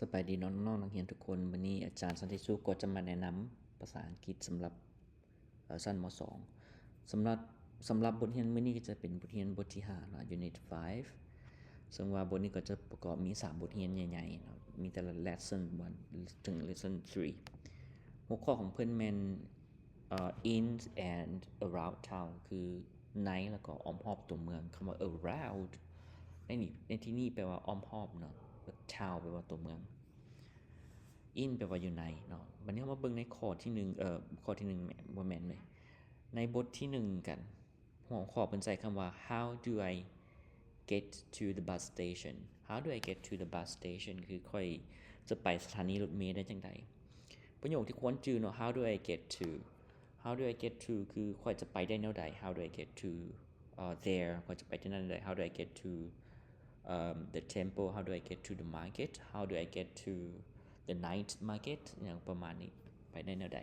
ສະບາຍດີນ້ອງໆ ນັກຮຽນທຸກຄົນ. ມື້ນີ້ອາຈານສັນຕິສຸກກໍຈະມາແນະນຳພາສາອັງກິດສຳລັບ ເອີ ຊັ້ນ ມ.ສອງ. ສຳລັບ ສຳລັບບົດຮຽນມື້ນີ້ກໍຈະເປັນບົດຮຽນບົດທີຫ້າເນາະ Unit five ເຊິ່ງວ່າບົດນີ້ກໍຈະປະກອບມີສາມບົດຮຽນໃຫຍ່ໆເນາະ ມີແຕ່ລະ Lesson one ເຖິງ Lesson three. ຫົວຂໍ້ຂອງເພິ່ນແມ່ນ ເອີ in and around town ຄືໃນ ແລ້ວກໍອ້ອມຮອບຕົວເມືອງ. ຄຳວ່າ around ໃນນີ້ ໃນທີ່ນີ້ແປວ່າອ້ອມຮອບເນາະ, town ແປວ່າຕົວເມືອງ, in ແປວ່າຢູ່ໃນເນາະ. ບັດນີ້ເຮົາມາເບິ່ງໃນຂໍ້ທີໜຶ່ງ ເອີ ຂໍ້ທີໜຶ່ງ ແມ່ນ ບໍ່ແມ່ນເລີຍ ໃນບົດທີໜຶ່ງກັນ. ຫົວຂໍ້ເພິ່ນໃຊ້ຄຳວ່າ How do I get to the bus station? How do I get to the bus station? ຄືຂ້ອຍຈະໄປສະຖານີລົດເມໄດ້ຈັ່ງໃດ? ປະໂຫຍກທີ່ຄວນຈື່ເນາະ How do I get to? How do I get to? ຄືຂ້ອຍຈະໄປໄດ້ແນວໃດ? How do I get to, uh, there? ຂ້ອຍຈະໄປທີ່ນັ້ນໄດ້? How do I get to, um, the temple? How do I get to the market? How do I get to the night market? ຫຍັງປະມານນີ້ ໄປໄດ້ແນວໃດ?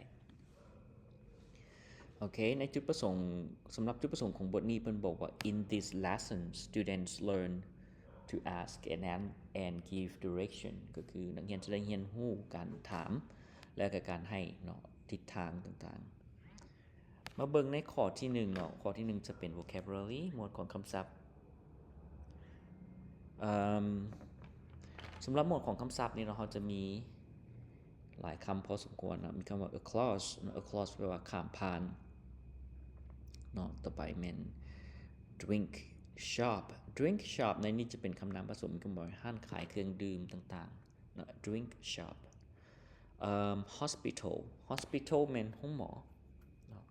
ໂອເຄ ໃນຈຸດປະສົງ ສຳລັບຈຸດປະສົງຂອງບົດນີ້ ເພິ່ນບອກວ່າ In this lesson, students learn to ask and, and give direction. ກໍຄືນັກຮຽນຈະໄດ້ຮຽນຮູ້ການຖາມ ແລະ ກໍການໃຫ້ເນາະ ທິດທາງຕ່າງໆ. ມາເບິ່ງໃນຂໍ້ທີໜຶ່ງເນາະ, ຂໍ້ທີໜຶ່ງຈະເປັນ vocabulary ໝວດຂອງຄຳສັບ. ເອີ່ມ ສຳລັບໝວດຂອງຄຳສັບນີ້ເນາະ ເຮົາຈະມີຫຼາຍຄຳພໍສົມຄວນເນາະ. ມີຄຳວ່າ across ເນາະ, across ແປວ່າຂ້າມຜ່ານເນາະ. ຕໍ່ໄປແມ່ນ drink shop. Drink shop ໃນນີ້ຈະເປັນຄຳນາມປະສົມ ກໍໝາຍວ່າຮ້ານຂາຍເຄື່ອງດື່ມຕ່າງໆເນາະ, drink shop. ເອີ່ມ hospital, hospital ແມ່ນໂຮງໝໍເນາະ.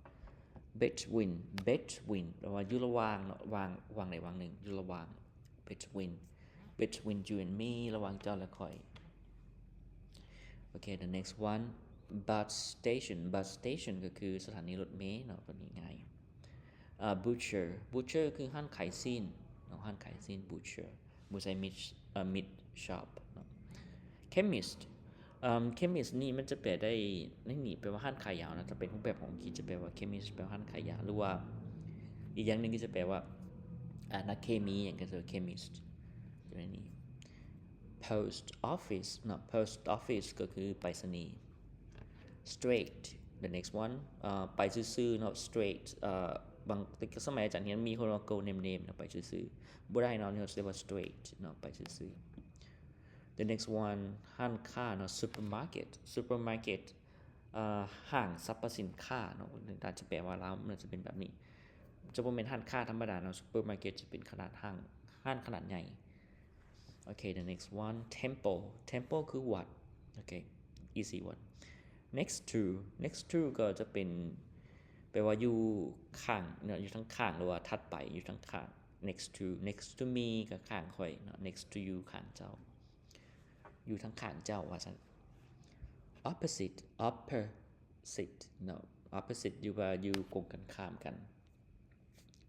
between, between ແປວ່າຢູ່ລະຫວ່າງເນາະ, ຫວ່າງ ຫວ່າງໃດຫວ່າງໜຶ່ງ ຢູ່ລະຫວ່າງ. between, between you and me ລະຫວ່າງເຈົ້າ ແລະ ຂ້ອຍ. ໂອເຄ the next one, bus station, bus station ກໍຄືສະຖານີລົດເມເນາະ, ຕົວນີ້ງ່າຍ. ເອີ່ butcher, butcher ຄືຮ້ານຂາຍຊີ້ນເນາະ, ຮ້ານຂາຍຊີ້ນ butcher. ບໍ່ໃຊ່ meat, ເອີ່ meat shop ເນາະ. chemist, ເອີ່ມ chemist ນີ້ມັນຈະແປໄດ້ໃນນີ້ ແປວ່າຮ້ານຂາຍຢາເນາະ, ຖ້າເປັນຮູບແບບຂອງອັງກິດຈະແປວ່າ chemist ແປວ່າຮ້ານຂາຍຢາ ຫຼືວ່າອີກຢ່າງໜຶ່ງກໍຈະແປວ່າ ອາ ນັກເຄມີຫຍັງກໍຈະ chemist ຢູ່ໃນນີ້. post office ເນາະ, post office ກໍຄືໄປສະນີ. straight, the next one, ເອີ່ ໄປຊື່ໆເນາະ, straight. ເອີ່ ບາງ ແຕ່ສະໄໝອາຈານຮຽນມີຄົນວ່າ go name name ເນາະ, ໄປຊື່ໆ. ບໍ່ໄດ້ເນາະ, ເຮົາເອີ້ນວ່າ straight ເນາະ, ໄປຊື່ໆ. the next one, ຮ້ານຄ້າເນາະ, supermarket, supermarket, ເອີ່ ຫ້າງສັບພະສິນຄ້າເນາະ, ອາດຈະແປວ່າລາວມັນຈະເປັນແບບນີ້, ຈະບໍ່ແມ່ນຮ້ານຄ້າທຳມະດາເນາະ, supermarket ຈະເປັນຂະໜາດຫ້າງ ຮ້ານຂະໜາດໃຫຍ່. ໂອເຄ the next one, temple, temple ຄືວັດ. ໂອເຄ easy one. next to, next to ກໍຈະເປັນ ແປວ່າຢູ່ຂ້າງເນາະ, ຢູ່ທາງຂ້າງ ຫຼືວ່າຖັດໄປ ຢູ່ທາງຂ້າງ. next to, next to me ກໍຂ້າງຂ້ອຍເນາະ, next to you ຂ້າງເຈົ້າ, ຢູ່ທາງຂ້າງເຈົ້າວ່າຊັ້ນ. opposite, opposite ເນາະ, opposite ຢູ່ວ່າຢູ່ກົງກັນຂ້າມກັນ.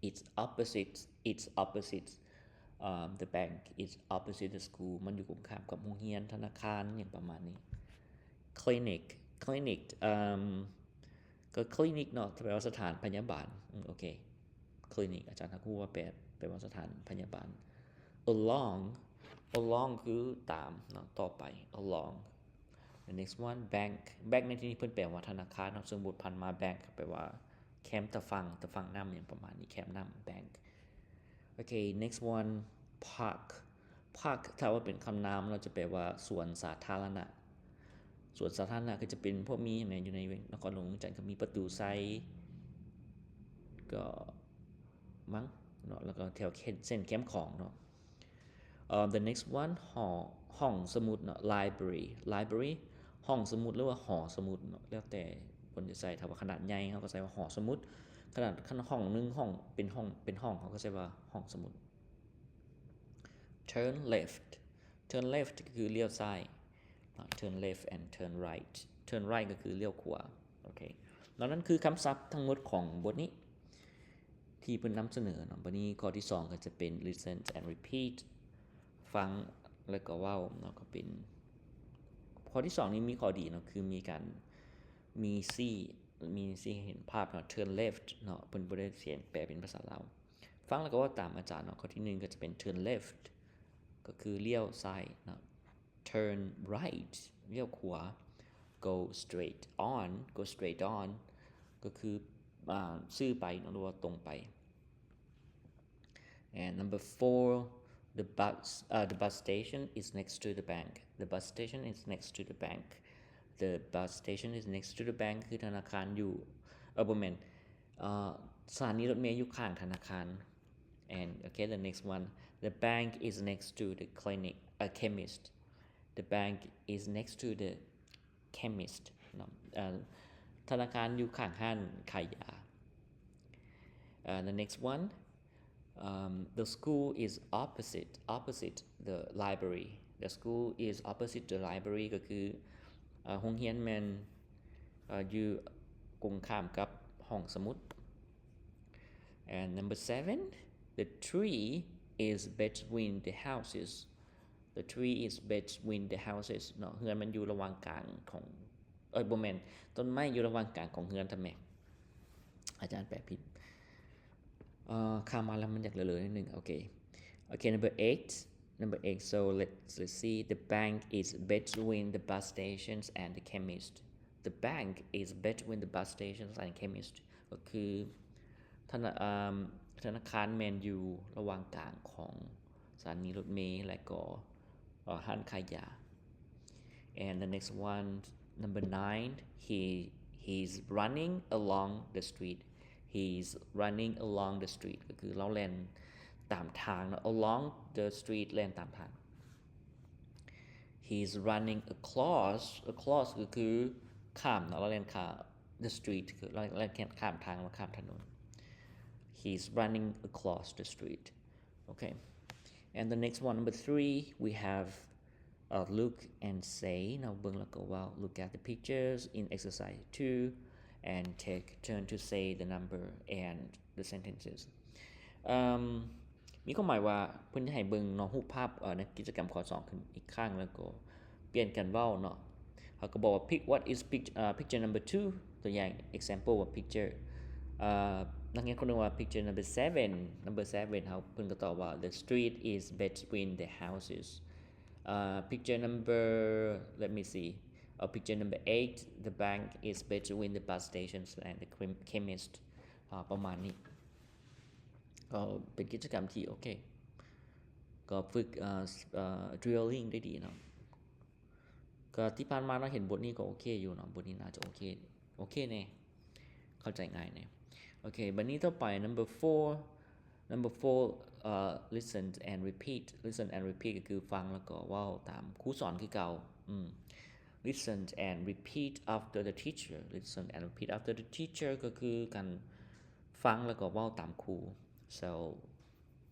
it's opposite, it's opposite, um, the bank, it's opposite the school. ມັນຢູ່ກົງຂ້າມກັບໂຮງຮຽນ, ທະນາຄານ ຫຍັງປະມານນີ້. clinic, clinic, um, ກໍ clinic ເນາະ, ແປວ່າສະຖານພະຍາບານ. ອືມ ໂອເຄ clinic ອາຈານຮັກຮູ້ວ່າແປ ແປວ່າສະຖານພະຍາບານ. along, along ຄືຕາມເນາະ, ຕໍ່ໄປ. along. the next one, bank, bank ໃນທີ່ນີ້ເພິ່ນແປວ່າທະນາຄານເນາະ, ເຊິ່ງບົດຜ່ານມາ bank ແປວ່າແຄມຕາຝັ່ງ, ຕາຝັ່ງນ້ຳ ຫຍັງປະມານນີ້, ແຄມນ້ຳ bank. ໂອເຄ next one, park, park ຖ້າວ່າເປັນຄຳນາມເນາະ ຈະແປວ່າສວນສາທາລະນະ. ສວນສາທາລະນະກໍຈະເປັນພວກມີຫຍັງແດ່ ຢູ່ໃນນະຄອນຫຼວງວຽງຈັນ ກໍມີປະຕູໄຊ ກໍ ມັ້ງເນາະ, ແລ້ວກໍແຖວເຂດເສັ້ນແຄມຂອງເນາະ. ເອີ່ມ the next one, ຫໍ ຫ້ອງສະໝຸດເນາະ, library, library ຫ້ອງສະໝຸດ ຫຼືວ່າຫໍສະໝຸດເນາະ, ແລ້ວແຕ່ຄົນຈະໃຊ້. ຖ້າວ່າຂະໜາດໃຫຍ່ ເຮົາກໍໃຊ້ວ່າຫໍສະໝຸດ, ຂະໜາດ ຄັນຫ້ອງໜຶ່ງຫ້ອງ ເປັນຫ້ອງ ເປັນຫ້ອງ ເຮົາກໍໃຊ້ວ່າຫ້ອງສະໝຸດ. turn left, turn left ກໍຄືລ້ຽວຊ້າຍເນາະ, turn left and turn right, turn right ກໍຄືລ້ຽວຂວາ. ໂອເຄ ແລ້ວນັ້ນຄືຄຳສັບທັງໝົດຂອງບົດນີ້ ທີ່ເພິ່ນນຳສະເໜີເນາະ. ບັດນີ້ຂໍ້ທີສອງກໍຈະເປັນ listen and repeat, ຟັງແລ້ວກໍເວົ້າເນາະ, ກໍເປັນ ຂໍ້ທີສອງນີ້ມີຂໍ້ດີເນາະ ຄືມີການ ມີຊີ້ ມີຊີ້ໃຫ້ເຫັນພາບເນາະ, turn left ເນາະ, ເພິ່ນບໍ່ໄດ້ຂຽນແປເປັນພາສາລາວ. ຟັງແລ້ວກໍເວົ້າຕາມອາຈານເນາະ. ຂໍ້ທີໜຶ່ງກໍຈະເປັນ turn left ກໍຄືລ້ຽວຊ້າຍເນາະ. turn right ລ້ຽວຂວາ go straight on go straight on ກໍຄື ອ່າ ຊື່ໄປເນາະ ຫຼືວ່າຕົງໄປ. And number four, the bus, uh, the bus station is next to the bank. The bus station is next to the bank. The bus station is next to the bank ຄືທະນາຄານຢູ່ ເອີ ບໍ່ແມ່ນ ເອີ ສະຖານີລົດເມຢູ່ຂ້າງທະນາຄານ. And okay, the next one, the bank is next to the clinic, a chemist. The bank is next to the chemist ເນາະ ເອີ ທະນາຄານຢູ່ຂ້າງຮ້ານຂາຍຢາ. Uh, the next one, um, the school is opposite, opposite the library. The school is opposite the library ກໍຄື ເອີ ໂຮງຮຽນແມ່ນ ເອີ ຢູ່ກົງຂ້າມກັບຫ້ອງສະໝຸດ. And number seven, the tree is between the houses. The tree is between the houses ເນາະ ເຮືອນມັນຢູ່ລະຫວ່າງກາງຂອງ ເອີຍ ບໍ່ແມ່ນ ຕົ້ນໄມ້ຢູ່ລະຫວ່າງກາງຂອງເຮືອນ. ທຳໄມອາຈານແປຜິດ? ເອີ ຂ່າວມາແລ້ວມັນຢາກເລີໆ ໜ້ອຍໜຶ່ງ. ໂອເຄ ໂອເຄ number eight, number eight, so let's, let's see, the bank is between the bus stations and the chemist. The bank is between the bus stations and chemist. ກໍຄືທະນາ ເອີ່ມ ທະນາຄານແມ່ນຢູ່ລະຫວ່າງກາງຂອງສະຖານີລົດເມ ແລະກໍ ເອີ່ ຮ້ານຂາຍຢາ. And the next one, number nine, he, he's running along the street. He's running along the street ກໍຄືລາວແລ່ນຕາມທາງເນາະ along the street ແລ່ນຕາມທາງ. He's running across, across ກໍຄືຂ້າມເນາະ ລາວແລ່ນຂ້າມ the street ຄືລາວແລ່ນຂ້າມທາງ ລາວຂ້າມຖະໜົນ. He's running across the street. Okay. And the next one, number three, we have, uh, look and say ເນາະ ເບິ່ງແລ້ວກໍເວົ້າ. Look at the pictures in exercise two and take turn to say the number and the sentences. ເອີ່ມ ມີຄວາມໝາຍວ່າເພິ່ນຈະໃຫ້ເບິ່ງເນາະ ຮູບພາບ ເອີ່ ໃນກິດຈະກຳຂໍ້ສອງຂຶ້ນອີກຄັ້ງ ແລ້ວກໍປ່ຽນກັນເວົ້າເນາະ. ເຮົາກໍບອກວ່າ pick what is pic- ເອີ່ picture number two ຕົວຢ່າງ example ວ່າ picture ເອີ່ ນັກຮຽນຄົນໜຶ່ງວ່າ picture number seven, number seven ເຮົາ ເພິ່ນກໍຕອບວ່າ the street is between the houses. ເອີ່ picture number, let me see, ເອີ່ picture number eight, the bank is between the bus stations and the chem- chemist. ອ່າ ປະມານນີ້ ກໍເປັນກິດຈະກຳທີ່ໂອເຄ ກໍຝຶກ ເອີ່ ເອີ່ drilling ໄດ້ດີເນາະ. ກໍທີ່ຜ່ານມາເນາະ ເຫັນບົດນີ້ກໍໂອເຄຢູ່ເນາະ ບົດນີ້ໜ້າຈະໂອເຄ ໂອເຄແດ່ ເຂົ້າໃຈງ່າຍແດ່. ໂອເຄ ບັດນີ້ຕໍ່ໄປ number four, number four, uh, listen and repeat. Listen and repeat ກໍຄືຟັງແລ້ວກໍເວົ້າຕາມຄູສອນຄືເກົ່າ. ອືມ listen and repeat after the teacher. Listen and repeat after the teacher ກໍຄືການຟັງແລ້ວກໍເວົ້າຕາມຄູ. So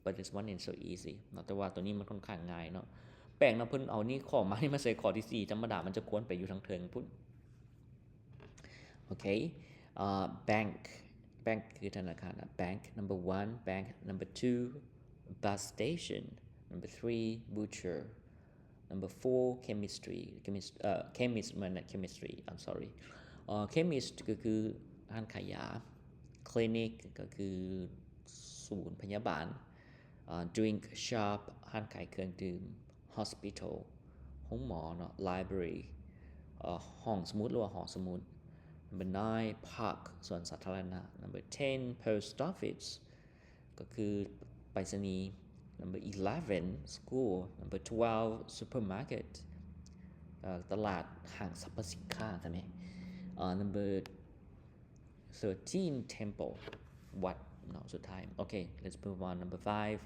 but this one is so easy ເນາະ ແຕ່ວ່າຕົວນີ້ມັນຂ້ອນຂ້າງງ່າຍເນາະ. ແປກເນາະ ເພິ່ນເອົານີ້ຂໍ້ມານີ້ມາໃສ່ຂໍ້ທີສີ່ ທຳມະດາມັນຈະຄວນໄປຢູ່ທາງເທິງພຸ້ນ. ໂອເຄ ເອີ່ bank, bank ຄືທະນາຄານນະ bank, number one, bank, number two, bus station, number three, butcher, number four, chemistry, chemist ເອີ chemist ແມ່ນ chemistry, I'm sorry. ເອີ chemist ກໍຄືຮ້ານຂາຍຢາ, clinic ກໍຄືສູນພະຍາບານ, ເອີ drink shop ຮ້ານຂາຍເຄື່ອງດື່ມ, hospital ໂຮງໝໍເນາະ, library ເອີ ຫ້ອງສະໝຸດ ຫຼືວ່າຫໍສະໝຸດ, number nine, park ສວນສາທາລະນະ, number ten, post office ກໍຄືໄປສະນີ, number eleven, school, number twelve, supermarket ເອີ ຕະຫຼາດ ຫ້າງສັບພະສິນຄ້າ ໃຊ່ໄໝ? ເອີ number thirteen, temple ວັດເນາະ ສຸດທ້າຍ. ໂອເຄ let's move on, number five.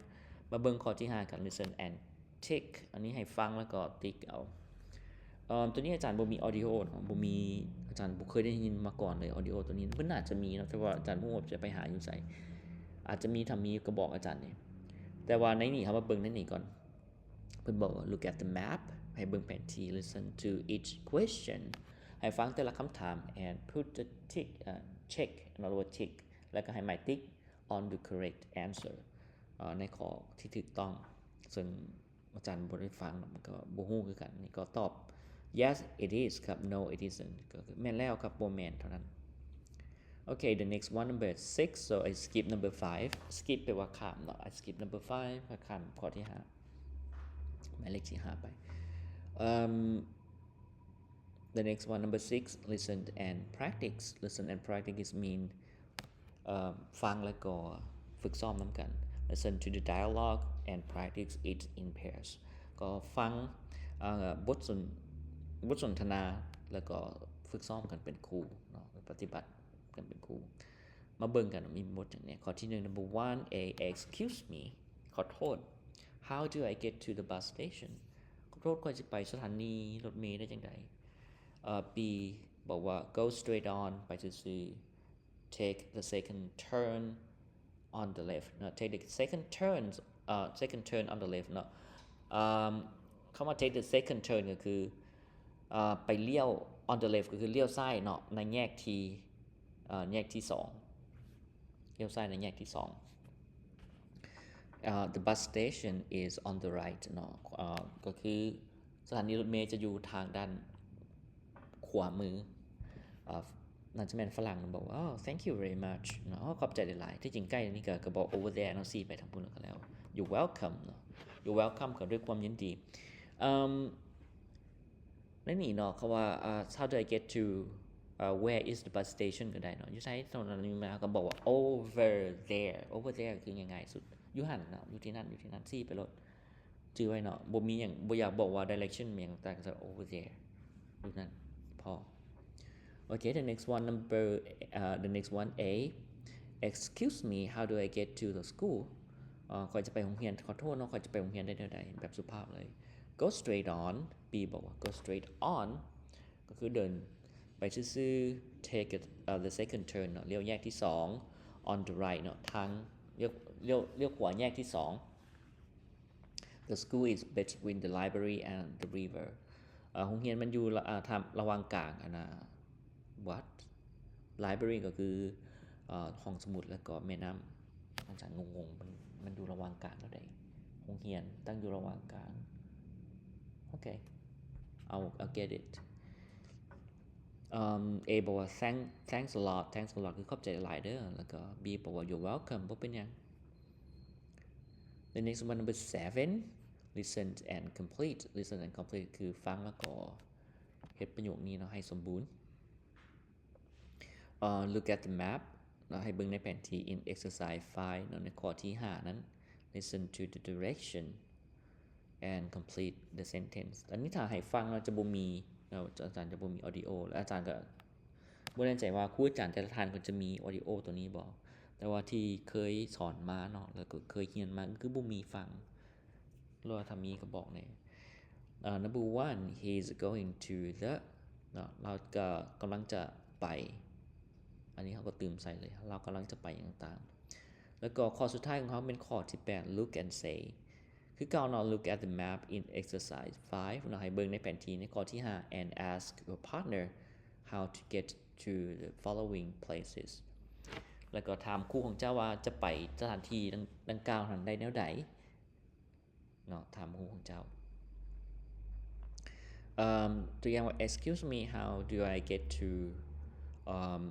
ມາເບິ່ງຂໍ້ທີຫ້າກັນ, listen and tick. ອັນນີ້ໃຫ້ຟັງແລ້ວກໍຕິກເອົາ. ເອີ ຕົວນີ້ອາຈານບໍ່ມີ audio ເນາະ, ບໍ່ມີ, ອາຈານບໍ່ເຄີຍໄດ້ຍິນມາກ່ອນເລີຍ audio ຕົວນີ້. ເພິ່ນອາດຈະມີເນາະ ແຕ່ວ່າອາຈານບໍ່ຮູ້ວ່າຈະໄປຫາຢູ່ໃສ. ອາດຈະມີ, ຖ້າມີກໍບອກອາຈານເດ້. ແຕ່ວ່າໃນນີ້ ເຮົາມາເບິ່ງໃນນີ້ກ່ອນ. ເພິ່ນບອກວ່າ look at the map ໃຫ້ເບິ່ງແຜນທີ່, listen to each question ໃຫ້ຟັງແຕ່ລະຄຳຖາມ and put the tick, ເອີ check ເນາະ ຫຼືວ່າ tick ແລ້ວກໍໃຫ້ໝາຍຕິກ on the correct answer ເອີ ໃນຂໍ້ທີ່ຖືກຕ້ອງ. ເຊິ່ງອາຈານບໍ່ໄດ້ຟັງເນາະ ມັນກໍບໍ່ຮູ້ຄືກັນ. ນີ້ກໍຕອບ yes it is ກັບ no it isn't ກໍຄືແມ່ນແລ້ວກັບບໍ່ແມ່ນເທົ່ານັ້ນ. ໂອເຄ the next one, number six, so I skip number five. Skip ແປວ່າຂ້າມເນາະ, I skip number five ຂ້ອຍຂ້າມຂໍ້ທີຫ້າ ໝາຍເລກທີຫ້າໄປ. Um, the next one, number six, listen and practice. Listen and practice mean ເອີ່ມ ຟັງແລ້ວກໍຝຶກຊ້ອມນຳກັນ. Listen to the dialogue and practice it in pairs. ກໍຟັງ ເອີ່ ບົດສົນ ບົດສົນທະນາ ແລ້ວກໍຝຶກຊ້ອມກັນເປັນຄູ່ເນາະ ປະຕິບັດກັນເປັນຄູ່. ມາເບິ່ງກັນວ່າມີບົດຫຍັງແດ່. ຂໍ້ທີໜຶ່ງ number one A, excuse me ຂໍໂທດ. How do I get to the bus station? ຂໍໂທດ ຂ້ອຍຈະໄປສະຖານີລົດເມໄດ້ຈັ່ງໃດ? ເອີ່ B ບອກວ່າ go straight on ໄປຊື່ໆ. Take the second turn on the left ເນາະ take the second turn ເອີ່ second turn on the left ເນາະ. ເອີ່ມ ຄຳວ່າ take the second turn ກໍຄື ເອີ່ ໄປລ້ຽວ on the left ກໍຄືລ້ຽວຊ້າຍເນາະ ໃນແຍກທີ ເອີ່ ແຍກທີສອງ ລ້ຽວຊ້າຍໃນແຍກທີສອງ. ເອີ່ the bus station is on the right ເນາະ ເອີ່ ກໍຄືສະຖານີລົດເມຈະຢູ່ທາງດ້ານຂວາມື. ເອີ່ ໜ້າຈະແມ່ນຝຣັ່ງບອກວ່າ oh thank you very much ເນາະ ຂອບໃຈຫຼາຍໆ. ທີ່ຈິງໃກ້ນີ້ກໍ ກໍບອກ over there ເນາະ ຊີ້ໄປທາງພຸ້ນກໍແລ້ວ. You're welcome ເນາະ you're welcome ກໍດ້ວຍຄວາມຍິນດີ. ເອີ່ມ ໃນນີ້ເນາະ ເຂົາວ່າ ເອີ່ how do I get to ເອີ່ where is the bus station ກໍໄດ້ເນາະ ຢູ່ໃສຖະໜົນອັນນີ້ ເຮົາກໍບອກວ່າ over there. Over there ຄືງ່າຍໆສຸດ ຢູ່ຫັ້ນເນາະ ຢູ່ທີ່ນັ້ນ ຢູ່ທີ່ນັ້ນ ຊີ້ໄປໂລດ. ຈື່ໄວ້ເນາະ ບໍ່ມີຫຍັງ ບໍ່ຢາກບອກວ່າ direction ຫຍັງຕ່າງໆ over there ຢູ່ນັ້ນພໍ. Okay, the next one, number, uh, the next one A. Excuse me, how do I get to the school? ເອີ່ ຂ້ອຍຈະໄປໂຮງຮຽນ ຂໍໂທດເນາະ ຂ້ອຍຈະໄປໂຮງຮຽນໄດ້ແນວໃດ? ແບບສຸພາບເລີຍ go straight on. B ບອກວ່າ go straight on ກໍຄືເດີນໄປຊື່ໆ take it, uh, the second turn ເນາະ ລ້ຽວແຍກທີສອງ on the right ເນາະ ທາງ ລ້ຽວ ລ້ຽວ ລ້ຽວຂວາແຍກທີສອງ. The school is between the library and the river. ເອີ່ ໂຮງຮຽນມັນຢູ່ລະ ເອີ່ ທາງ ລະຫວ່າງກາງ ອັນນ່າ what? Library ກໍຄື ເອີ່ ຫ້ອງສະໝຸດ ແລ້ວກໍແມ່ນ້ຳ. ອາຈານງົງໆ ມັນ ມັນຢູ່ລະຫວ່າງກາງແນວໃດ? ໂຮງຮຽນຕັ້ງຢູ່ລະຫວ່າງກາງ. Okay, I'll, I'll get it. ເອີ່ມ A ບອກວ່າ thank thanks a lot. Thanks a lot ຄືຂອບໃຈຫຼາຍເດີ. ແລ້ວກໍ B ບອກວ່າ you're welcome ບໍ່ເປັນຫຍັງ. The next one, number seven, listen and complete. Listen and complete ຄືຟັງແລ້ວກໍເຮັດປະໂຫຍກນີ້ເນາະ ໃຫ້ສົມບູນ. ເອີ່ look at the map ເນາະ ໃຫ້ເບິ່ງໃນແຜນທີ່ in exercise five ເນາະ ໃນຂໍ້ທີຫ້ານັ້ນ. Listen to the direction and complete the sentence. ອັນນີ້ຖ້າໃຫ້ຟັງເນາະ ຈະບໍ່ມີເນາະ ອາຈານຈະບໍ່ມີ audio ແລະອາຈານກໍບໍ່ແນ່ໃຈວ່າຄູອາຈານແຕ່ລະທ່ານເພິ່ນຈະມີ audio ຕົວນີ້ບໍ່ ແຕ່ວ່າທີ່ເຄີຍສອນມາເນາະ ແລ້ວກໍເຄີຍຮຽນມາ ກໍຄືບໍ່ມີຟັງ. ຫຼືວ່າຖ້າມີກໍບອກແດ່. ເອີ່ number one, he's going to the ເນາະ ລາວກໍກຳລັງຈະໄປ. ອັນນີ້ເຮົາກໍຕື່ມໃສ່ເລີຍ ລາວກຳລັງຈະໄປຫຍັງຕ່າງໆ. ແລ້ວກໍຂໍ້ສຸດທ້າຍຂອງເຮົາແມ່ນຂໍ້ທີແປດ look and say ຄືເກົ່າເນາະ look at the map in exercise five ເນາະ ໃຫ້ເບິ່ງໃນແຜນທີ່ໃນຂໍ້ທີຫ້າ and ask your partner how to get to the following places. ແລ້ວກໍຖາມຄູ່ຂອງເຈົ້າວ່າຈະໄປສະຖານທີ່ດັ່ງ ດັ່ງກ່າວນັ້ນໄດ້ແນວໃດເນາະ ຖາມຄູ່ຂອງເຈົ້າ. ເອີ່ມ ຕົວຢ່າງວ່າ excuse me, how do I get to, um,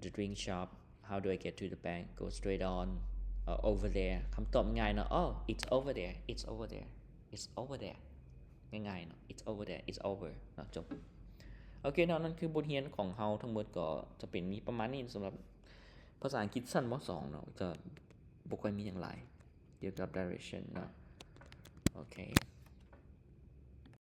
the drink shop? How do I get to the bank? Go straight on, uh, over there. ຄຳຕອບງ່າຍເນາະ oh, it's over there, it's over there, it's over there. ງ່າຍໆເນາະ it's over there, it's over ເນາະ ຈົບ. ໂອເຄເນາະ ນັ້ນຄືບົດຮຽນຂອງເຮົາທັງໝົດກໍຈະເປັນມີປະມານນີ້ ສຳລັບພາສາອັງກິດຊັ້ນ ມ.ສອງ ເນາະ ກໍບໍ່ຄ່ອຍມີຫຍັງຫຼາຍກ່ຽວກັບ direction ເນາະ. ໂອເຄ